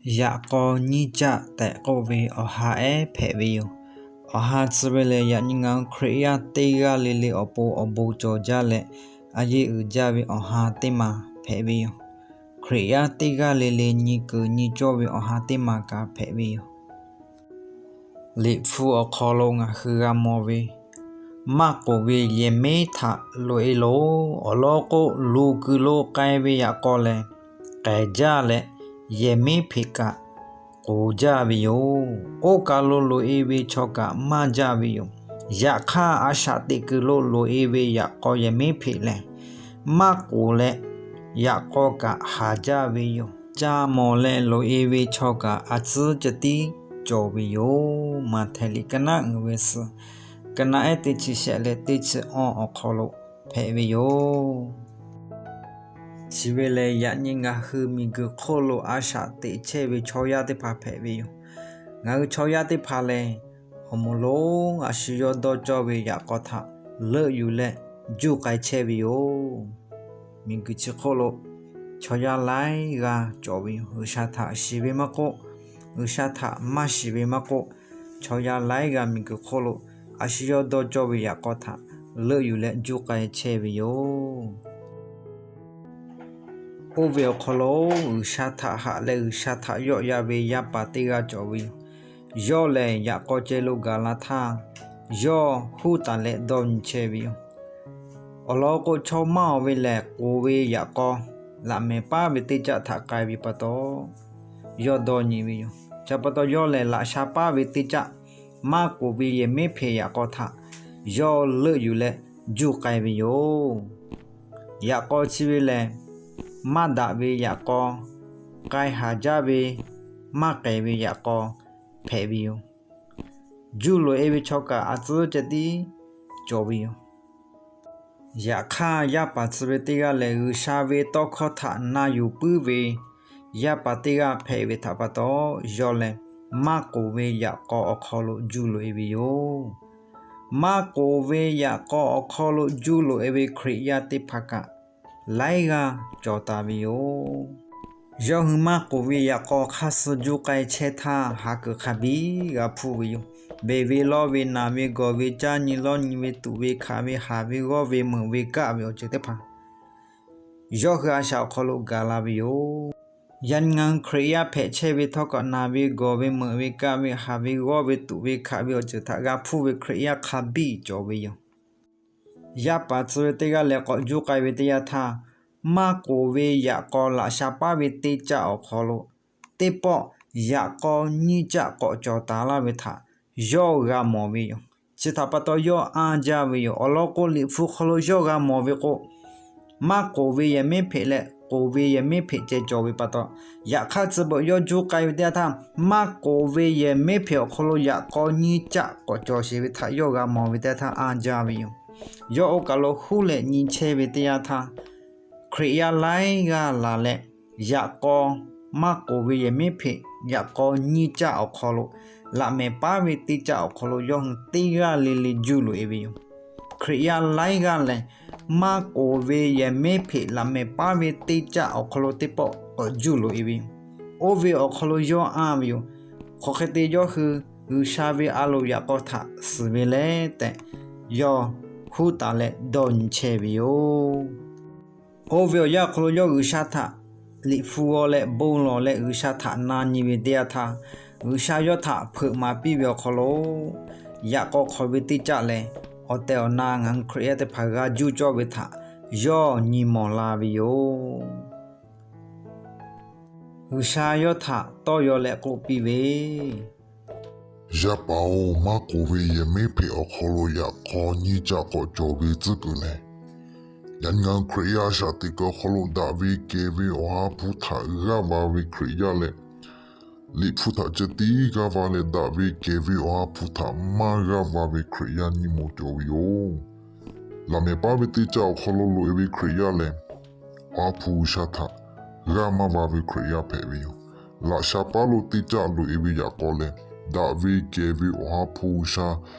Yaꞈ k'aw nyiˇ caˆ tehꞈ k'oˆ ve awˬ ha ehˉ hpehꞈ ve yoˬ. Awˬ ha tcuh ve lehˬ, yaꞈ nyi ngaˬ hui Hkriꞈ yaˇ teˇ g'aˇ le le awˬ pon awˬ bon cawˬ jaˇ leh, a yeˇ uiˍ jaˇ ve awˬ ha teˇ ma hpehꞈ ve yoˬ. Hkriꞈ yaˇ teˇ g'aˇ le le nyi kuiˬ nyi cawˇ ve awˬ ha teˇ ma kaꞈ hpehꞈ ve yoˬ. Liꞈ hpu awˬ hk'aw lo ngaˬ hui g'a mawˬ ve, maˇ k'oˍ ve yehˬ miˉ htaꞈ loꞈ-e loˬ. Awˬ lawn k'o, luˬ kuiˬ lo k'ai ve yaꞈ k'aw lehˬ, k'ehˬ jaˇ leh yehˬ miˉ hpeꞈ kaꞈ k'oˍ jaˇ ve yoˬ. Oˇ kaˬ lo loꞈ-e ve chaw kaꞈ maˇ jaˇ ve yoˬ. Yaꞈ hk'aˇ, a shaꞈ teꞈ kuiˬ lo loꞈ-e ve yaꞈ k'aw yehˬ miˉ hpeꞈ lehˬ, maˇ k'oˍ leh yaꞈ k'aw kaꞈ haˍ jaˇ ve yoˬ. Ca mawˬ leh loꞈ-e ve chaw kaꞈ a tcuhˉ ceh tiˉ cawˬ ve yoˬ. Maꞈhtehˍ liꞈ ka naˉ uiˍ ve suhˍ, ka naˉ ehˉ teˇ chi shehˆ leh teˇ chi awˇ awˬ hk'aw lo hpehꞈ ve yoˬ. Chi ve lehˬ, yaꞈ nyi ngaˬ hui miˬguiˬ hk'oˆ lo a shaꞈ teꞈ chehˇ ve chaw yaˇ teˇ hpaˍ hpehꞈ ve yoˬ. Ngaˬ hui chaw yaˇ teˇ hpaˍ lehˬ, awˬ moˍ lonˉ a shu yawˇ dawˇ cawˇ ve yaꞈ k'aw htaꞈ leuˆ yuˬ leh juˇ k'ai chehˇ ve yoˬ. Miˬguiˬ chi hk'oˆ lo chaw yaˇ laiˉ g'aˇ cawˬ ve yoˬ. G'uiˬsha htaꞈ shiˍ ve maˇ k'oˆ, G'uiˬsha htaꞈ maˇ shiˍ ve maˇ k'oˆ, chaw yaˇ laiˉ g'aˇ miˬguiˬ hk'oˆ lo a shu yawˇ dawˇ cawˇ ve yaꞈ k'aw htaꞈ leuˆ yuˬ leh juˇ k'ai chehˇ ve yoˬ. Oˇ ve awˬ hk'aw lo G'uiˬsha htaꞈ haꞈ leh G'uiˬsha htaꞈ yawˆ yan ve yaˇ paˍ teˇ g'aˇ cawˬ ve yoˬ. Yawˇ lehˬ, yaꞈ k'aw ceh lo gaˬ la htaˇ, yawˇ huˉ taˍ leh dawˇ nyi chehˇ ve yoˬ. Awˬ lawn k'o, chaw maˇ oˬ ve lehˬ, k'oˍ ve yaꞈ k'aw laꞈ mehˍ paˉ ve teˇ caˆ htaꞈ k'ai ve pa taw, yawˇ dawˇ nyi ve yoˬ. Chi pa taw, yawˇ lehˬ laꞈ sha paˉ ve teˇ caˆ, maˇ k'oˍ ve yehˬ miˉ hpeꞈ yaꞈ k'aw htaꞈ yawˇ leuˆ yuˬ leh juˇ k'ai ve yoˬ. Yaꞈ k'aw chi ve lehˬ, maˇ daꞈ ve yaꞈ k'aw, k'ai haˍ jaˇ ve, maˇ k'ehˬ ve yaꞈ k'aw hpehꞈ ve yoˬ. Juˇ loꞈ-e ve chaw kaꞈ a tcuhˉ ceh tiˉ cawˬ ve yoˬ. Yaꞈ hk'aˇ, yaˇ paˍ tcuh ve teˇ g'aˇ lehˬ, G'uiˬsha ve tawˇ hkawˇ htaꞈ na yuˬ puiˉ ve yaˇ paˍ teˇ g'aˇ hpehꞈ ve htaꞈ pa taw, yawˇ lehˬ maˇ k'oˍ ve yaꞈ k'aw awˬ hk'aw lo juˇ loꞈ-e ve yoˬ. Maˇ k'oˍ ve yaꞈ k'aw awˬ hk'aw lo juˇ loꞈ-e ve Hkriꞈ yaˇ teˇ hpaˍ kaꞈ laiˉ g'aˇ cawˬ taˍ ve yoˬ. Yawˇ hui maˇ k'oˍ ve yaꞈ k'aw hk'aˇ suh juˇ k'ai chehˇ htaˇ, ha kuiˬ hk'a biˇ g'a hpuˇ ve yoˬ. Beˬ ve lawˇ ve, naˬ ve gawˬ ve, caˇ nyi lawˇ nyi ve, tuꞈ ve hkaꞈ ve, haˍ ve g'awˇ ve, meuꞈ ve kaˆ ve awˬ ceuˬ teˇ hpaˍ, yawˇ hui a shaꞈ awˬ hk'aw lo gaˬ la ve yoˬ. Yaꞈ nyi ngaˬ hui Hkriꞈ yaˇ hpehꞈ chehˇ ve htawˇ kaꞈ, naˬ ve gawˬ ve, meuꞈ ve kaˆ ve, haˍ ve g'awˇ ve, tuꞈ ve hkaꞈ ve awˬ ceuˬ htaꞈ g'a hpuˇ ve Hkriꞈ yaˇ hk'a biˇ cawˬ ve yoˬ. Yaˇ paˍ tcuh ve teˇ g'aˇ lehˬ, k'awꞈ juˇ k'ai ve teˇ yanˇ htaˇ, maˇ k'oˍ ve yaꞈ k'aw laꞈ sha paˉ ve teˇ caˆ awˬ hk'aw lo teˇ pawˆ yaꞈ k'aw nyiˇ caˆ k'awꞈ cawˬ taˍ laˇ ve htaꞈ yawˇ g'a mawˬ ve yoˬ. Chi htaꞈ pa taw, yawˇ anˇ jaˇ ve yoˬ. Awˬ lawn k'o, Liꞈ hpu hk'aw lo yawˇ g'a mawˬ ve k'o, maˇ k'oˍ ve yehˬ miˉ hpeꞈ leh k'oˍ ve yehˬ miˉ hpeꞈ ceh cawˬ ve pa taw, yaꞈ hk'aˇ tcuh beuꞈ yawˇ juˇ k'ai ve teˇ yanˇ htaˇ, maˇ k'oˍ ve yehˬ miˉ hpeꞈ awˬ hk'aw lo yaꞈ k'aw nyiˇ caˆ k'awꞈ cawˬ sheˍ ve htaꞈ yawˇ g'a mawˬ ve teˇ yanˇ htaˇ anˇ jaˇ ve yoˬ. Yawˇ oˇ kaˬ lo huˉ leh nyi chehˇ ve teˇ yanˇ htaˇ, Hkriꞈ yaˇ laiˉ g'aˇ laˬ leh, yaꞈ k'aw maˇ k'oˍ ve yehˬ miˉ hpeꞈ yaꞈ k'aw nyiˇ caˆ awˬ hk'aw lo, laꞈ mehˍ paˉ ve teˇ caˆ awˬ hk'aw lo yawˇ hui teˇ g'aˇ le le juˇ loꞈ-e ve yoˬ. Hkriꞈ yaˇ laiˉ g'aˇ lehˬ, maˇ k'oˍ ve yehˬ miˉ hpeꞈ laꞈ mehˍ paˉ ve teˇ caˆ awˬ hk'aw lo teˇ pawˆ k'awꞈ juˇ loꞈ-e ve yoˬ. Oˇ ve awˬ hk'aw lo yawˇ anˇ ve yoˬ. Hk'aˬ hk'e te yawˇ hui G'uiˬsha ve a loˍ yaꞈ k'aw htaꞈ suhˍ ve le tehꞈ, yawˇ huˉ taˍ leh dawˇ nyi chehˇ ve yoˬ. Oˇ ve awˬ yanˇ awˬ hk'aw lo yawˇ G'uiˬsha htaꞈ liꞈ hpu g'aw leh bon lawˬ leh G'uiˬsha htaꞈ na nyi ve teˇ yanˇ htaˇ, G'uiˬsha yawˇ htaꞈ hpeuꞈ maˍ piˇ ve awˬ hk'aw lo, yaꞈ k'aw hk'aw ve teˇ caˆ lehˬ, awˬ tehˬ awˬ na ngaˬ hui Hkriꞈ yaˇ teˇ hpaˍ g'a juˇ cawˇ ve htaꞈ yawˇ nyi mawˬ la ve yoˬ. G'uiˬsha yawˇ htaꞈ tawˇ yaw leh k'oˆ piˇ ve, Yaˇ paˍ-oˬ, maˇ k'oˍ ve yehˬ miˉ hpeꞈ awˬ hk'aw lo yaꞈ k'aw nyiˇ caˆ k'awꞈ cawˬ ve tcuhˉ kuiˬ lehˬ, yaꞈ nyi ngaˬ hui Hkriꞈ yaˇ a shaꞈ teꞈ kuiˬ awˬ hk'aw lo daꞈ ve kehˬ ve Awˬ ha hpu htaꞈ g'aˇ va ve Hkriꞈ yaˇ leh, Liꞈ hpu htaꞈ ceh tiˉ g'aˇ va leh daꞈ ve kehˬ ve Awˬ ha hpu htaꞈ maˇ g'aˇ va ve Hkriꞈ yaˇ nyiˇ maw cawˬ ve yoˬ. Laꞈ mehˍ paˉ ve teˇ caˆ awˬ hk'aw lo loꞈ-e ve Hkriꞈ yaˇ lehˬ, Awˬ ha hpu G'uiˬsha htaꞈ g'aˇ maˇ va ve Hkriꞈ yaˇ hpehꞈ ve yoˬ. Laꞈ sha paˉ lo teˇ caˆ loꞈ-e ve yaꞈ k'aw lehˬ, daꞈ ve kehˬ ve Awˬ ha hpu G'uiˬsha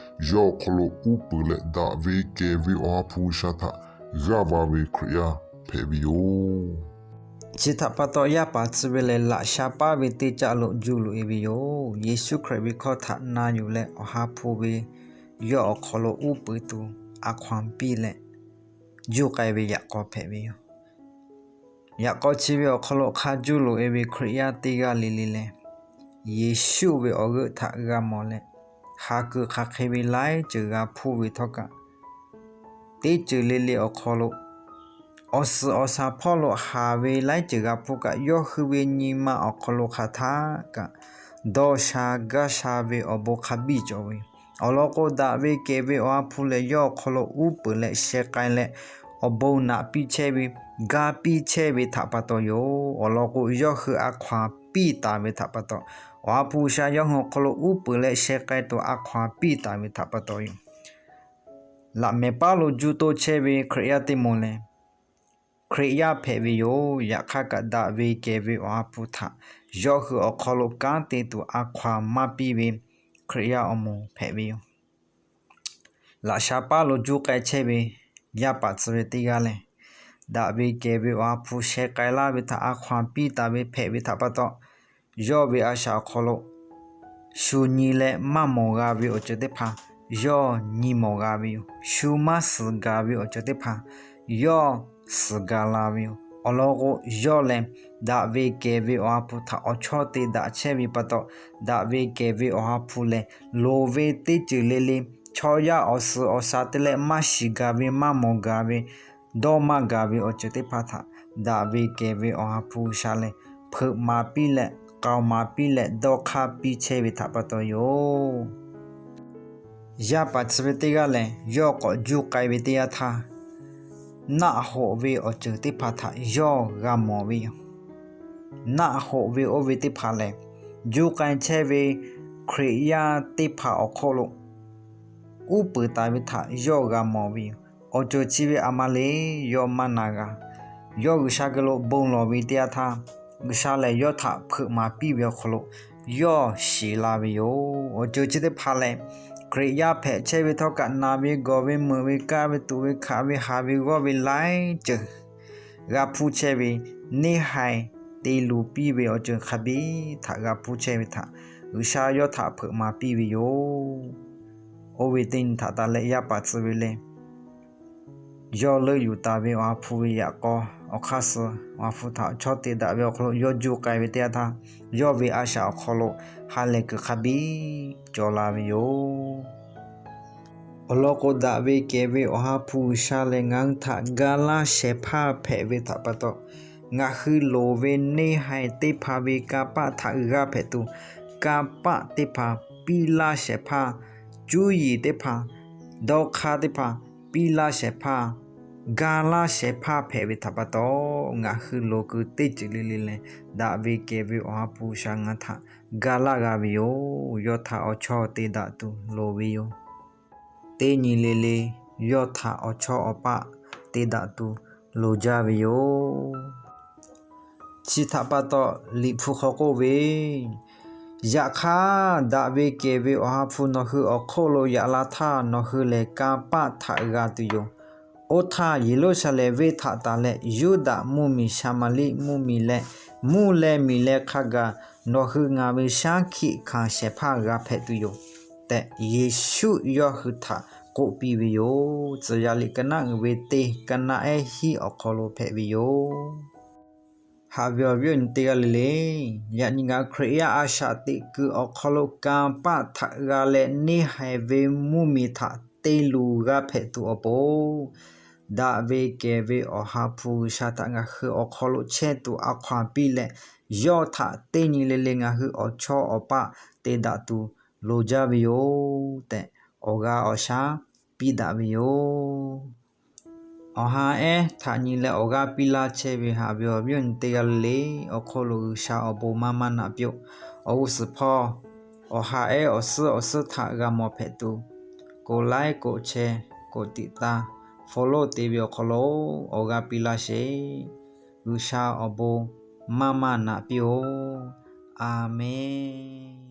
yawˇ awˬ hk'aw lo uˉ peunˍ leh, daꞈ ve kehˬ ve Awˬ ha hpu G'uiˬsha htaꞈ g'aˇ va ve Hkriꞈ yaˇ hpehꞈ ve yoˬ. Chi htaꞈ pa taw, yaˇ paˍ tcuh ve lehˬ, laꞈ sha paˉ ve teˇ caˆ lo juˇ loꞈ e ve yoˬ. Yeˍsuˆ Hkriꞈ ve hkawˇ htaꞈ na yuˬ leh, Awˬ ha hpu ve yawˇ awˬ hk'aw lo uˉ peunˍ tuˬ a hkaw-anˬ piˇ leh, juˇ k'ai ve yaꞈ k'aw hpehꞈ ve yoˬ. Yaꞈ k'aw chi ve awˬ hk'aw lo hk'a juˇ loꞈ e ve Hkriꞈ yaˇ teˇ g'aˇ le le lehˬ, Yeˍsuˆ ve awˬ g'euˆ htaꞈ g'a mawˬ leh, haˍ kuiˬ hk'aˬ hk'e ve laiˉ ceuˬ g'a hpuˇ ve htawˇ kaꞈ, teˇ ceuˬ le le awˬ hk'aw lo awˬ suhˍ awˬ shaˍ hpawˇ lo haˍ ve laiˉ ceuˬ g'a hpuˇ kaꞈ, yawˇ hui ve nyi ma awˬ hk'aw lo hk'aˬ htaˇ kaꞈ dawˇ sha gaˇ sha ve awˬ bon hk'a biˇ cawˬ ve yoˬ. Awˬ lawn k'o, daꞈ ve kehˬ ve Awˬ ha hpu lehˬ, yawˇ awˬ hk'aw lo uˉ peunˍ leh sheh k'ai leh, awˬ bon naꞈ piˇ chehˇ ve, gaˇ piˇ chehˇ ve htaꞈ pa taw yoˬ. Awˬ lawn k'o, yawˇ hui a hkaw-anˬ piˇ taˍ ve htaꞈ pa taw, Awˬ ha hpu G'uiˬsha yawˇ hui awˬ hk'aw lo uˉ peunˍ leh sheh k'ai tuˬ a hkaw-anˬ piˇ taˍ ve htaꞈ pa taw yoˬ. Laꞈ mehˍ paˉ lo juˇ toˇ chehˇ ve Hkriꞈ yaˇ teˇ moˍ lehˬ, Hkriꞈ yaˇ hpehꞈ ve yoˬ. Yaꞈ hk'aˇ kaꞈ, daꞈ ve kehˬ ve Awˬ ha hpu htaꞈ yawˇ hui awˬ hk'aw lo kanˉ te tuˬ a hkaw-anˬ maˇ piˇ ve Hkriꞈ yaˇ awˬ moˍ hpehꞈ ve yoˬ. Laꞈ sha paˉ lo juˇ k'ai chehˇ ve yaˇ paˍ tcuh ve teˇ g'aˇ lehˬ, daꞈ ve kehˬ ve Awˬ ha hpu sheh k'ai laˇ ve htaꞈ a hkaw-anˬ piˇ taˍ ve hpehꞈ ve htaꞈ pa taw, yawˇ ve a shaꞈ awˬ hk'aw lo shu nyi leh maˇ mawˬ g'a ve awˬ ceuˬ teˇ hpaˍ yawˇ nyi mawˬ g'a ve yoˬ. Shu maˇ suhˍ gaˬ ve awˬ ceuˬ teˇ hpaˍ yawˇ suhˍ gaˬ la ve yoˬ. Awˬ lawn k'o, yawˇ lehˬ daꞈ ve kehˬ ve Awˬ ha hpu htaꞈ awˬ chawˇ te daꞈ chehˇ ve pa taw, daꞈ ve kehˬ ve Awˬ ha hpu lehˬ, loˍ ve teˇ ceuˬ le le, chaw yaˇ awˬ suhˍ awˬ shaˍ te leh maˇ shiˍ gaˬ ve, maˇ mawˬ gaˬ ve, dawˇ maˇ gaˬ ve awˬ ceuˬ teˇ hpaˍ htaꞈ daꞈ ve kehˬ ve Awˬ ha hpu G'uiˬsha lehˬ, hpeuꞈ maˍ piˇ leh, k'aoˍ maˍ piˇ leh, dawˇ hk'aˇ piˇ chehˇ ve htaꞈ pa taw yoˬ. Yaˇ paˍ tcuh ve teˇ g'aˇ lehˬ, yawˇ k'awꞈ juˇ k'ai ve teˇ yanˇ htaˇ, naˆ hoꞈ ve awˬ ceuˬ teˇ hpaˍ htaꞈ yawˇ g'a mawˬ ve yoˬ. Naˆ hoꞈ ve oˇ ve teˇ hpaˍ lehˬ, juˇ k'ai chehˇ ve Hkriꞈ yaˇ teˇ hpaˍ awˬ hk'oˆ lo uˉ peunˍ taˍ ve htaꞈ yawˇ g'a mawˬ ve yoˬ. Awˬ ceuˬ chi ve aˬ ma le yawˇ maˇ na g'a. Yawˇ G'uiˬsha geh lo bon lawˬ ve teˇ yanˇ htaˇ, G'uiˬsha lehˬ yawˇ htaꞈ hpeuꞈ maˍ piˇ ve awˬ hk'aw lo yawˇ shiˍ la ve yoˬ. Awˬ ceuˬ chi teˇ hpaˍ lehˬ, Hkriꞈ yaˇ hpehꞈ chehˇ ve htawˇ kaꞈ, naˬ ve gawˬ ve, meuꞈ ve, kaˇ ve, tuꞈ ve, hkaꞈ ve, haˍ ve, g'awˇ ve laiˉ ceuˬ g'a hpuˇ chehˇ ve neˇ haiˬ te luˬ piˇ ve awˬ ceuˬ hk'a biˇ htaꞈ g'a hpuˇ chehˇ ve htaꞈ G'uiˬsha yawˇ htaꞈ hpeuꞈ maˍ piˇ ve yoˬ. Oˇ ve teˇ nyi htaꞈ taˍ leh yaˇ paˍ tcuh ve le, yawˇ leuˆ yuˬ taˍ ve Awˬ ha hpu ve yaꞈ k'aw awˬ hk'aˇ suh Awˬ ha hpu htaꞈ chaw te daꞈ ve awˬ hk'aw lo yawˇ juˇ k'ai ve teˇ yanˇ htaˇ, yawˇ ve a shaꞈ awˬ hk'aw lo ha lehˬ kuiˬ hk'a biˇ cawˬ la ve yoˬ. Awˬ lawn k'o, daꞈ ve kehˬ ve Awˬ ha hpu G'uiˬsha lehˬ ngaˬ hui htaꞈ ga laˇ shehˍ hpaˇ hpehꞈ ve htaꞈ pa taw, ngaˬ hui loˍ ve neˇ haiˬ teˇ hpaˍ ve kanˇ paˆ htaꞈ g'a hpehꞈ tuˬ, kanˇ paˆ teˇ hpaˍ piˇ laˇ shehˍ hpaˇ, cuˇ yiˍ teˇ hpaˍ, dawˇ hk'aˇ teˇ hpaˍ piˇ laˇ shehˍ hpaˇ, ga laˇ shehˍ hpaˇ hpehꞈ ve htaꞈ pa taw, ngaˬ hui loˍ kuiˬ teˇ ceuˬ le le lehˬ, daꞈ ve kehˬ ve Awˬ ha hpu G'uiˬsha ngaˬ htaꞈ ga laˇ g'a ve yoˬ. Yawˇ htaꞈ awˬ chawˇ te daꞈ tuˬ loˍ ve yoˬ. Teˇ nyi le le yawˇ htaꞈ awˬ chawˇ awˬ paˆ te daꞈ tuˬ loˍ jaˇ ve yoˬ. Chi htaꞈ pa taw, Liꞈ hpu hk'aw k'oˆ ve, Yaꞈ hk'aˇ, daꞈ ve kehˬ ve Awˬ ha hpu nawˬ hui awˬ hk'oˆ lo yaꞈ la htaˇ, nawˬ hui lehˬ kanˇ paˆ htaꞈ g'a tuˬ yoˬ. Oˇ htaˇ, Yeˍruˆsaˍlehnˍ venˇ htaꞈ tanˬ leh, Yuˇdaꞈ mvuhˇmiˬ, Saˍmaˍriˆ mvuhˇmiˬ leh, mvuhˇ leh miˬ leh hk'a gaˬ nawˬ hui ngaˬ ve shaˉ hkiˆ hkanˍ shehˍ hpaˇ g'a hpehꞈ tuˬ yoˬ tehꞈ, Yeˍsuˆ yawˇ hui htaꞈ k'oˆ piˇ ve yoˬ. Tcuh yaˇ liꞈ ka naˆ uiˍ ve teˇ ka naˆ ehˉ hiˉ awˬ hk'aw lo hpehꞈ ve yoˬ. Haꞈ ve awˬ viˉ awˬ nyi teˇ g'aˇ le le, yaꞈ nyi ngaˬ hui Hkriꞈ yaˇ a shaꞈ teꞈ kuiˬ awˬ hk'aw lo kanˇ paˆ htaꞈ g'a leh neˇ haiˬ ve mvuhˇmiˬ htaꞈ te luˬ g'a hpehꞈ tuˬ awˬ pon, daꞈ ve kehˬ ve Awˬ ha hpu G'uiˬsha htaꞈ ngaˬ hui awˬ hk'aw lo chehˇ tuˬ a hkaw anˬ piˇ leh, yawˇ htaꞈ teˇ nyi le le ngaˬ hui awˬ chawˇ awˬ paˆ te daꞈ tuˬ loˍ jaˇ ve yoˬ tehꞈ, awˬ g'a awˬ shaˉ piˇ daꞈ ve yoˬ. Awˬ ha ehˉ htaꞈ nyi leh awˬ g'aˇ piˇ laˇ chehˇ ve haꞈ ve awˬ viˉ awˬ nyi teˇ g'aˇ le le, awˬ hk'oˆ lo G'uiˬsha awˬ bon maˇ maˇ naꞈ piˇ-oˆ. Awˬ g'uˇ suhˍ hpawˇ awˬ ha ehˉ awˬ suhˉ awˬ suhˉ htaꞈ g'a mawˬ hpehꞈ tuˬ, กดไลค์ กดแชร์ กดติดตาม follow te ve awˬ hk'aw lo awˬ g'aˇ piˇ laˇ sheˍ. G'uiˬsha awˬ bon maˇ maˇ naꞈ piˇ-oˆ. A menˬ.